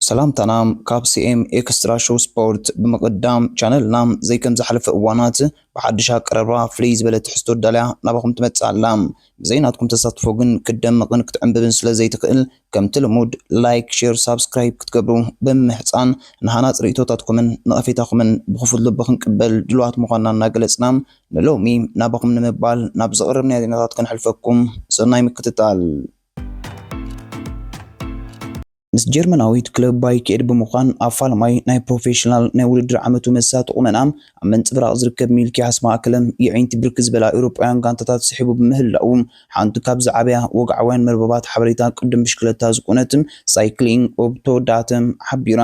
ሰላምታና ካብ ሲኤም ኤክስትራ ሾው ስፖርት። ብምቕዳም ቻነልና ዘይከም ዝሓለፈ እዋናት ብሓድሽ ኣቀራርባ ፍልይ ዝበለ ትሕዝቶ ዳልያ ናባኹም ትመጽእ ኣላ። ብዘይ ናትኩም ተሳትፎ ግን ክትደምቕን ክትዕንብብን ስለ ዘይትኽእል፣ ከምቲ ልሙድ ላይክ፣ ሼር፣ ሳብስክራይብ ክትገብሩ ብምምሕጻን፣ ንሃናጽ ርእይቶታትኩምን ነቐፌታኹምን ብኽፉት ልቢ ክንቅበል ድሉዋት ምዃንና እናገለጽና፣ ንሎሚ ናባኹም ንምባል ናብ ዘቕረብናዮ ዜናታት ከነሕልፈኩም። ሰናይ ምክትታል። ምስ ጀርመናዊት ክለብ ባይክኤድ ብምዃን ኣብ ፋልማይ ናይ ፕሮፌሽናል ናይ ውድድር ዓመቱ መሳጢ ቁመና ኣብ ምንጽብራቕ ዝርከብ ሚልኪያስ ማእከለም የዒንቲ ብርክት ዝበላ ኤውሮጳውያን ጋንታታት ስሒቡ ብምህላዉ፣ ሓንቲ ካብ ዝዓበያ ወግዓውያን መርበባት ሓበሬታ ቅድም ብሽክለታ ዝኾነት ሳይክሊንግ ኦብ ተወዳእተ ሓቢራ።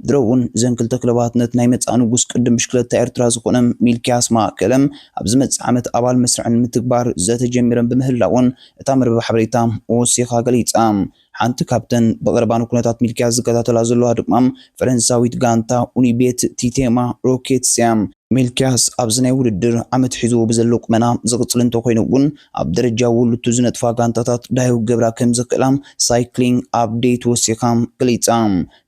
ድሮ እውን እዘን ክልተ ክለባት ነቲ ናይ መጻኢ ንጉስ ቅድም ብሽክለታ ኤርትራ ዝኾነ ሚልኪያስ ማእከለም ኣብ ዝመጽእ ዓመት ኣባል መስርዕን ምትግባር ዘተ ጀሚረን ብምህላወን እታ መርበብ ሓበሬታ ወሲኻ ገሊጻ። ሓንቲ ካብተን ብቐረባ ንኩነታት ሚልኪያስ ዝከታተላ ዘለዋ ድማ ፈረንሳዊት ጋንታ ኡኒቤት ቲቴማ ሮኬትስ እያ። ሚልኪያስ ኣብዚ ናይ ውድድር ዓመት ሒዝዎ ብዘሎ ቁመና ዝቕጽል እንተኾይኑ እውን፣ ኣብ ደረጃ ውሉቱ ዝነጥፋ ጋንታታት ዳህው ክገብራ ከም ዝኽእላ ሳይክሊንግ ኣፕዴት ወሲኻ ገሊጻ።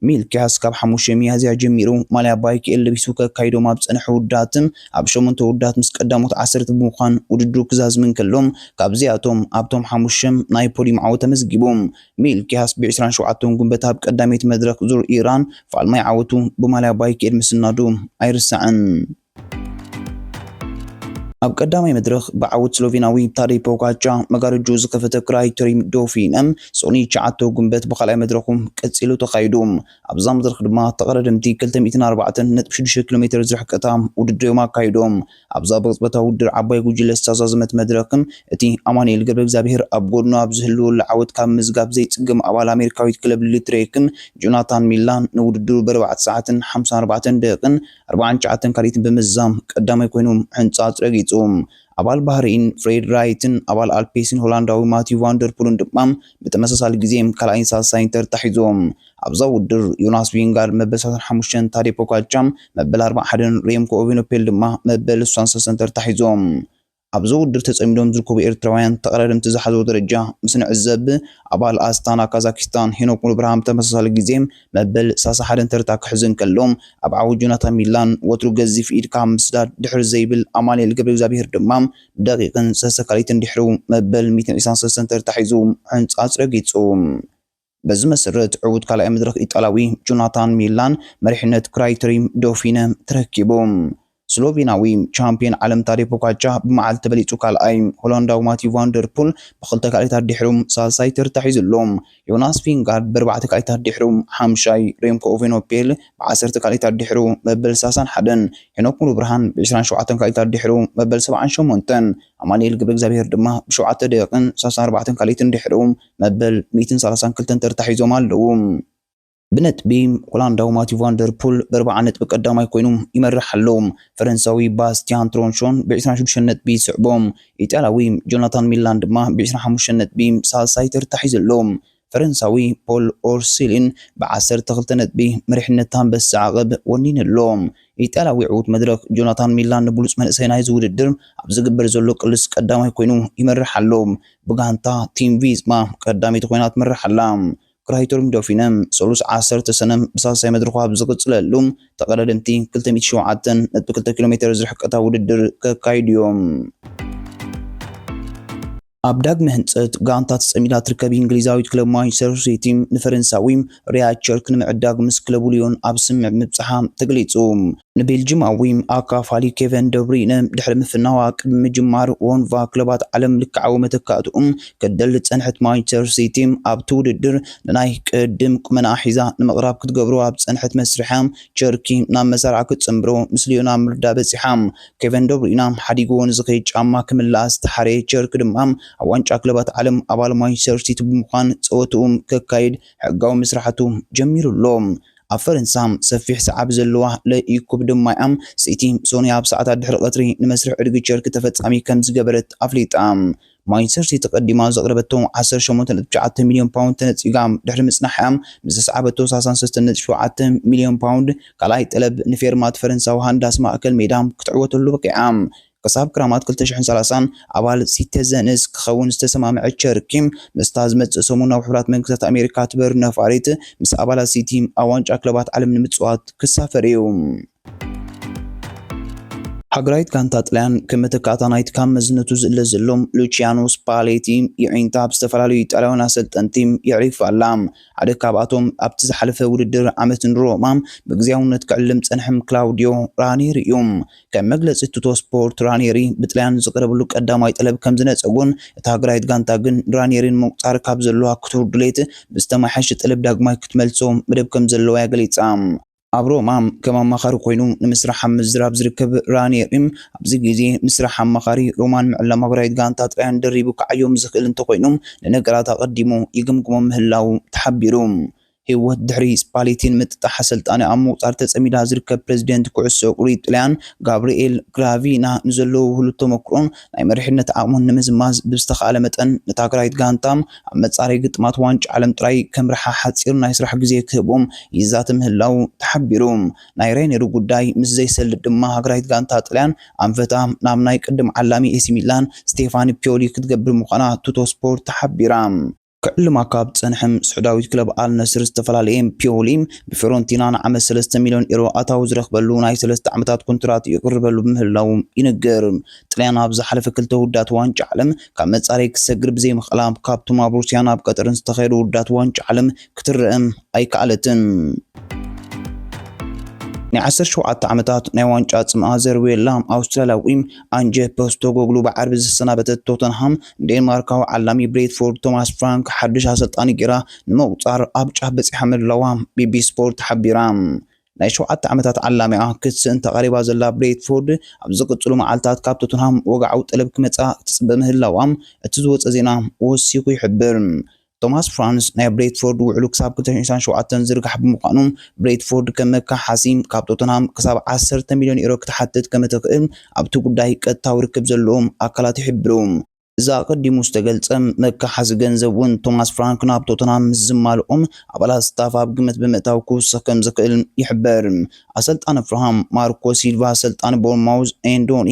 ሚልኪያስ ካብ ሓሙሽተ ሚያዝያ ጀሚሩ ማልያ ባይክኤል ለቢሱ ከካይዶም ኣብ ዝጸንሐ ውዳት፣ ኣብ ሸሞንተ ውዳት ምስ ቀዳሞት ዓሰርተ ብምዃን ውድድሩ ክዛዝም እንከሎ፣ ካብዚኣቶም ኣብቶም ሓሙሽተ ናይ ፖዲየም ዓወት ተመዝጊቡ። ሚልኪያስ ብ ዕስራን ሸውዓተን ጉንበት ኣብ ቀዳመይቲ መድረኽ ዙር ኢራን ፋልማይ ዓወቱ ብማልያ ባይክኤል ምስናዱ ኣይርሳዕን። ኣብ ቀዳማይ መድረኽ ብዓወት ስሎቬናዊ ታደይ ፖጋቻ መጋረጆ ዝኸፈተ ክራይተሪም ዶፊነ ሶኒ ትሽዓተ ጉንበት ብኻልኣይ መድረኹ ቀጺሉ ተኻይዱ። ኣብዛ መድረኽ ድማ ተቐዳደምቲ ክልተ ሚእትን ኣርባዕተን ነጥቢ ሽዱሽተ ኪሎ ሜትር ዝርሕቀታ ውድድር እዮም ኣካይዶም። ኣብዛ ብቕጽበታዊ ውድድር ዓባይ ጉጅለ ዝተዛዘመት መድረኽ፣ እቲ ኣማኑኤል ገብረ እግዚኣብሔር ኣብ ጎድኑ ኣብ ዝህልወሉ ዓወት ካብ ምዝጋብ ዘይጽገም ኣባል ኣሜሪካዊት ክለብ ሊትሬክ ጆናታን ሚላን ንውድድሩ ብኣርባዕተ ሰዓትን ሓምሳን ኣርባዕተን ደቂቕን ኣርባዓን ትሽዓተን ካልኢትን ብምዝዛም ቀዳማይ ኮይኑ ሕንጻጽ ረጊጹ። ኣባል ባህሬን ፍሬድ ራይትን ኣባል ኣልፔስን ሆላንዳዊ ማቲው ቫንደርፑልን ድማ ብተመሳሳሊ ግዜ ካልኣይን ሳልሳይን ተርታ ሒዞም። ኣብዛ ውድድር ዮናስ ቪንጋርድ መበል ሰላሳን ሓሙሽተን፣ ታዴ ፖጋቻ መበል ኣርባዓን ሓደን፣ ሬምኮ ኦቬኖፔል ድማ መበል ስሳን ሰለስተን ተርታ ሒዞም። ኣብዚ ውድድር ተጸሚዶም ዝርከቡ ኤርትራውያን ተቐዳደምቲ ዝሓዝዎ ደረጃ ምስ ንዕዘብ፣ ኣባል ኣስታና ካዛኪስታን ሄኖክ ሙሉብርሃን ብተመሳሳሊ ግዜ መበል ሰላሳን ሓደን ተርታ ክሕዝ እንከሎ፣ ኣብ ዓወት ጆናታን ሚላን ወትሩ ገዚፍ ኢድ ካብ ምስዳድ ድሕር ዘይብል ኣማኑኤል ገብረ እግዚኣብሔር ድማ ብደቂቕን ሰለስተ ካልኢትን ድሕሩ መበል ሚእትን ዕስራን ሰለስተን ተርታ ሒዙ ሕንጻጽ ረጊጹ። በዚ መሰረት ዕዉት ካልኣይ መድረኽ ኢጣልያዊ ጆናታን ሚላን መሪሕነት ክራይተሪም ዶፊነ ተረኪቡ። ስሎቬናዊ ቻምፒዮን ዓለም ታዴ ፖጋቻ ብመዓልቲ ተበሊጹ ካልኣይ፣ ሆላንዳዊ ማቲው ቫንደርፑል ብኽልተ ካልኢታት ድሕሩ ሳልሳይ ተርታ ሒዙ ኣሎ። ዮናስ ቪንጋርድ ብኣርባዕተ ካልኢታት ድሕሩ ሓምሻይ፣ ሬምኮ ኦቬኖፔል ብዓሰርተ ካልኢታት ድሕሩ መበል ሰላሳን ሓደን፣ ሄኖክ ሙሉብርሃን ብዕስራን ሸውዓተን ካልኢታት ድሕሩ መበል ሰብዓን ሸሞንተን፣ ኣማኑኤል ገብረ እግዚኣብሔር ድማ ብሸውዓተ ደቂቕን ሰላሳን ኣርባዕተን ካልኢትን ድሕሩ መበል ሚእትን ሰላሳን ክልተን ተርታ ሒዞም ኣለዉ። ብነጥቢ ሆላንዳዊ ማቲው ቫንደርፑል ብኣርብዓ ነጥቢ ቀዳማይ ኮይኑ ይመርሕ ኣሎ። ፈረንሳዊ ባስቲያን ትሮንሾን ብዕስራን ሽዱሽተን ነጥቢ ይስዕቦ። ኢጣልያዊ ጆናታን ሚላን ድማ ብዕስራን ሓሙሽተን ነጥቢ ሳልሳይ ተርታ ሒዙ ኣሎ። ፈረንሳዊ ፖል ኦርሲሊን ብዓሰርተ ክልተ ነጥቢ መሪሕነት ኣንበሳ ዓቐብ ወኒኑ ኣሎ። ኢጣልያዊ ዕዉት መድረኽ ጆናታን ሚላን ንብሉጽ መንእሰይ ናይዚ ውድድር ኣብ ዝግበር ዘሎ ቅልስ ቀዳማይ ኮይኑ ይመርሕ ኣሎ። ብጋንታ ቲም ቪዝማ ቀዳመይቲ ኮይና ትመርሕ ኣላ። ክራይተሪም ዶፊነ ሰሉስ ዓሰርተ ሰነ ብሳልሳይ መድረኹ ኣብ ዝቕጽለሉ፣ ተቐዳደምቲ ክልተ ሚእቲ ሸውዓተን ነጥቢ ክልተ ኪሎ ሜትር ዝርሕቀታ ውድድር ከካይዱ እዮም። ኣብ ዳግመ ህንጸት ጋንታ ተጸሚዳ ትርከብ እንግሊዛዊት ክለብ ማንቸስተር ሲቲ ንፈረንሳዊ ሪያድ ቸርክ ንምዕዳግ ምስ ክለቡ ሊዮን ኣብ ስምምዕ ምብጽሓ ተገሊጹ። ንቤልጅማዊ ኣካፋሊ ኬቨን ደብሪነ ድሕሪ ምፍናዋ ቅድሚ ምጅማር ዎንቫ ክለባት ዓለም ልክዓዊ መተካእትኡ ክትደሊ ዝጸንሐት ማንቸስተር ሲቲ ኣብቲ ውድድር ንናይ ቅድም ቁመናኣ ሒዛ ንምቕራብ ክትገብሮ ኣብ ዝጸንሐት መስርሕ ቸርኪ ናብ መሳርዓ ክትጽንብሮ ምስ ሊዮን ኣብ ምርዳእ በጺሓ። ኬቨን ደብሪነ ሓዲግዎ ንዝኸይድ ጫማ ክምልኣ ዝተሓረየ ቸርክ ድማ ኣብ ዋንጫ ክለባት ዓለም ኣባል ማንቸስተር ሲቲ ብምዃን ጸወትኡ ከካይድ ሕጋዊ መስራሕቱ ጀሚሩ ኣሎ። ኣብ ፈረንሳ ሰፊሕ ሰዓቢ ዘለዋ ለኢኩብ ድማ እያ። ሲቲ ሶኒ ኣብ ሰዓታት ድሕሪ ቀትሪ ንመስርሕ ዕድጊ ቸርክ ተፈጻሚ ከም ዝገበረት ኣፍሊጣ። ማንቸስተር ሲቲ ቀዲማ ዘቕረበቶ ዓሰርተ ሸሞንተ ነጥቢ ትሽዓተ ሚልዮን ፓውንድ ተነጺጋ ድሕሪ ምጽናሕ እያ ምስ ዘስዓበቶ ሰላሳን ሰለስተን ነጥቢ ሸውዓተ ሚልዮን ፓውንድ ካልኣይ ጠለብ ንፌርማት ፈረንሳዊ ሃንዳስ ማእከል ሜዳ ክትዕወተሉ በቂዓ። ክሳብ ክራማት ክልተ ሽሕን ሰላሳን ኣባል ሲቲዘንስ ክኸውን ዝተሰማምዐ ቸርኪ፣ ምስታ ዝመጽእ ሰሙን ናብ ሕቡራት መንግስታት ኣሜሪካ ትበር ነፋሪት ምስ ኣባላት ሲቲ ኣብ ዋንጫ ክለባት ዓለም ንምጽዋት ክሳፈር እዩ። ሃገራዊት ጋንታ ጥልያን ከም መተካእታ ናይቲ ካብ መዝነቱ ዝእለ ዘሎ ሉቺያኖ ስፓሌቲ የዒንታ ኣብ ዝተፈላለዩ ኢጣልያውያን ኣሰልጠንቲ የዕሪፋ ኣላ። ሓደ ካብኣቶም ኣብቲ ዝሓለፈ ውድድር ዓመት ንሮማ ብግዜያውነት ክዕልም ጸንሐም ክላውዲዮ ራኔሪ እዩ። ከም መግለጺ ቱቶ ስፖርት፣ ራኔሪ ብጥልያን ዝቐረበሉ ቀዳማይ ጠለብ ከም ዝነጸጎን እታ ሃገራዊት ጋንታ ግን ራኔሪ ንምቁጻር ካብ ዘለዋ ክቱር ድሌት ብዝተመሓየሸ ጠለብ ዳግማይ ክትመልሶ መደብ ከም ዘለዋ እያ ገሊጻ። ኣብ ሮማ ከም ኣማኻሪ ኮይኑ ንምስራሕ ኣብ ምዝራብ ዝርከብ ራኔሪ፣ ኣብዚ ግዜ ምስራሕ ኣማኻሪ ሮማን ምዕላም ሃገራዊት ጋንታ ጥልያን ደሪቡ ክዓዮም ዝኽእል እንተኾይኑ ንነገራት ኣቐዲሙ ይግምግሞ ምህላው ተሓቢሩ። ህይወት ድሕሪ ስፓሌቲን ምጥጣሕ ኣሰልጣኒ ኣብ ምቑጻር ተጸሚዳ ዝርከብ ፕሬዚደንት ኩዕሶ እግሪ ጥልያን ጋብርኤል ግራቪና ንዘለዎ ውህሉል ተመክሮን ናይ መሪሕነት ዓቕሙን ንምዝማዝ ብዝተኻእለ መጠን ነታ ሃገራዊት ጋንታ ኣብ መጻረይ ግጥማት ዋንጫ ዓለም ጥራይ ከምርሓ ሓጺር ናይ ስራሕ ግዜ ክህቦም ይዛተ ምህላው ተሓቢሩ። ናይ ራኔሪ ጉዳይ ምስ ዘይሰልጥ ድማ ሃገራዊት ጋንታ ጥልያን ኣንፈታ ናብ ናይ ቅድም ዓላሚ ኤሲ ሚላን ስቴፋኒ ፒዮሊ ክትገብር ምዃና ቱቶ ስፖርት ተሓቢራ። ክዕልማ ካብ ጸንሐም ስዑዳዊት ክለብ ኣል ነስር ዝተፈላለየ ፒዮሊ ብፊዮረንቲና ንዓመት ሰለስተ ሚልዮን ኤሮ ኣታዊ ዝረኽበሉ ናይ ሰለስተ ዓመታት ኮንትራት ይቕርበሉ ምህላው ይንገር። ጥልያን ኣብ ዝሓለፈ ክልተ ውዳት ዋንጫ ዓለም ካብ መጻረይ ክሰግር ብዘይምኽኣላ ካብቶም ኣብ ሩስያ ናብ ቀጠርን ዝተኻየዱ ውዳት ዋንጫ ዓለም ክትረአ ኣይከኣለትን። ናይ ዓሰርተ ሸውዓተ ዓመታት ናይ ዋንጫ ጽምኣ ዘርዌላ ኣውስትራልያዊ ኣንጀ ፖስቶጎግሉ ብዓርቢ ዝሰናበተት ቶተንሃም ንዴንማርካዊ ዓላሚ ብሬትፎርድ ቶማስ ፍራንክ ሓድሽ ኣሰልጣኒ ጌራ ንምቑጻር ኣብ ጫፍ በጺሓ ምህላዋ ቢቢ ስፖርት ሓቢራ። ናይ ሸውዓተ ዓመታት ዓላሚኣ ክትስእን ተቓሪባ ዘላ ብሬትፎርድ ኣብ ዝቕጽሉ መዓልታት ካብ ቶተንሃም ወግዓዊ ጠለብ ክመጻ ትጽበ ምህላዋ እቲ ዝወጸ ዜና ወሲኹ ይሕብር። ቶማስ ፍራንስ ናይ ብሬትፎርድ ውዕሉ ክሳብ ክልተ ሽሕን ዕስራን ሸውዓተን ዝርጋሕ ብምዃኑ ብሬትፎርድ ከም መካሓሲ ካብ ቶተንሃም ክሳብ ዓሰርተ ሚልዮን ኤሮ ክትሓትት ከም እትኽእል ኣብቲ ጉዳይ ቀጥታዊ ርክብ ዘለዎም ኣካላት ይሕብሩ። እዚ ኣቐዲሙ ዝተገልጸ መካሓሲ ገንዘብ እውን ቶማስ ፍራንክ ናብ ቶተንሃም ምስ ዝማልኦም ኣባላት ስታፍ ኣብ ግምት ብምእታው ክውስኽ ከም ዝኽእል ይሕበር። ኣሰልጣኒ ፍራሃም ማርኮ ሲልቫ ኣሰልጣኒ ቦርማውዝ ኤንዶኒ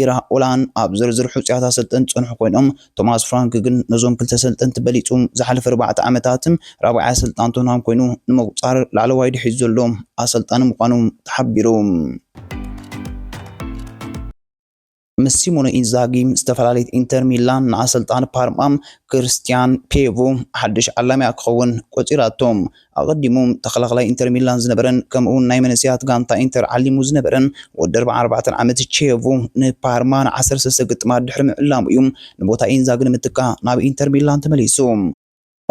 ኢራ ኦላን ኣብ ዝርዝር ሕጹያት ኣሰልጠንቲ ዝጸንሑ ኮይኖም ቶማስ ፍራንክ ግን ነዞም ክልተ ኣሰልጠንቲ በሊጹ ዝሓለፈ ኣርባዕተ ዓመታት ራብዓይ ኣሰልጣኒ ቶተንሃም ኮይኑ ንምቁጻር ላዕለዋይ ድሕሪት ዘሎ ኣሰልጣኒ ምዃኑ ተሓቢሩ። ምስ ሲሞነ ኢንዛጊ ዝተፈላለየት ኢንተር ሚላን ንኣሰልጣኒ ፓርማ ክርስቲያን ፔቮ ሓድሽ ዓላሚኣ ክኸውን ቆጺራቶ። ኣቐዲሙ ተኸላኻላይ ኢንተር ሚላን ዝነበረን ከምኡውን ናይ መንእሰያት ጋንታ ኢንተር ዓሊሙ ዝነበረን ወዲ ኣርባዓን ኣርባዕተን ዓመት ቼቮ ንፓርማ ንዓሰርተ ሰለስተ ግጥማት ድሕሪ ምዕላሙ እዩ ንቦታ ኢንዛጊ ንምትካእ ናብ ኢንተር ሚላን ተመሊሱ።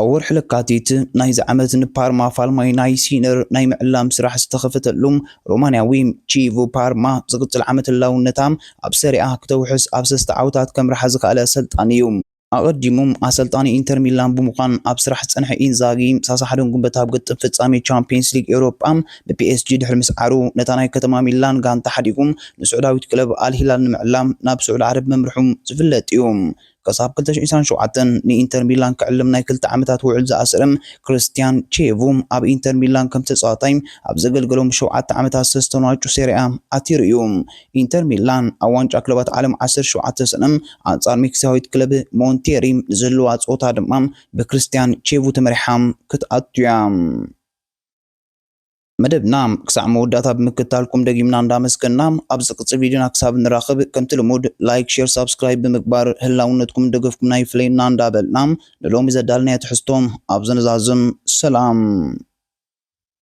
ኣብ ወርሒ ለካቲት ናይዚ ዓመት ንፓርማ ፋልማይ ናይ ሲነር ናይ ምዕላም ስራሕ ዝተኸፈተሉ ሮማንያዊ ቺቮ ፓርማ ዝቕጽል ዓመት ህላውነታ ኣብ ሰሪኣ ክተውሕስ ኣብ ሰለስተ ዓውታት ከምርሓ ዝኸኣለ ኣሰልጣኒ እዩ። ኣቐዲሙ ኣሰልጣኒ ኢንተር ሚላን ብምዃን ኣብ ስራሕ ዝጸንሐ ኢንዛጊ፣ ሳልሳይ ሓደን ጉንበት ኣብ ግጥም ፍጻሜ ቻምፒየንስ ሊግ ኤውሮጳ ብፒኤስጂ ድሕሪ ምስዓሩ፣ ነታ ናይ ከተማ ሚላን ጋንታ ሓዲጉ ንስዑዳዊት ክለብ ኣል ሂላል ንምዕላም ናብ ስዑዲ ዓረብ ምምርሑ ዝፍለጥ እዩ። ክሳብ ክልተ ሽሕን ዕስራን ሸውዓተን ንኢንተር ሚላን ክዕልም ናይ ክልተ ዓመታት ውዕል ዝኣሰረ ክርስቲያን ቼቮ፣ ኣብ ኢንተር ሚላን ከም ተጻዋታይ ኣብ ዘገልገሎም ሸውዓተ ዓመታት ሰለስተ ዋንጫ ሴሪኣ ኣቲሩ እዩ። ኢንተር ሚላን ኣብ ዋንጫ ክለባት ዓለም ዓሰርተ ሸውዓተ ሰነ ኣንጻር ሜክሲካዊት ክለብ ሞንቴሪ ንዝህልዋ ጸወታ ድማ ብክርስቲያን ቼቮ ተመሪሓ ክትኣቱ እያ። መደብና ክሳዕ መወዳእታ ብምክታልኩም ደጊምና እንዳመስገና፣ ኣብ ዝቕጽል ቪድዮና ክሳብ ንራኸብ ከምቲ ልሙድ ላይክ፣ ሼር፣ ሳብስክራይብ ብምግባር ህላውነትኩም ደገፍኩም ናይ ፍለየና እንዳበልና ንሎሚ ዘዳልናዮ ትሕዝቶ ኣብ ዘነዛዝም ሰላም።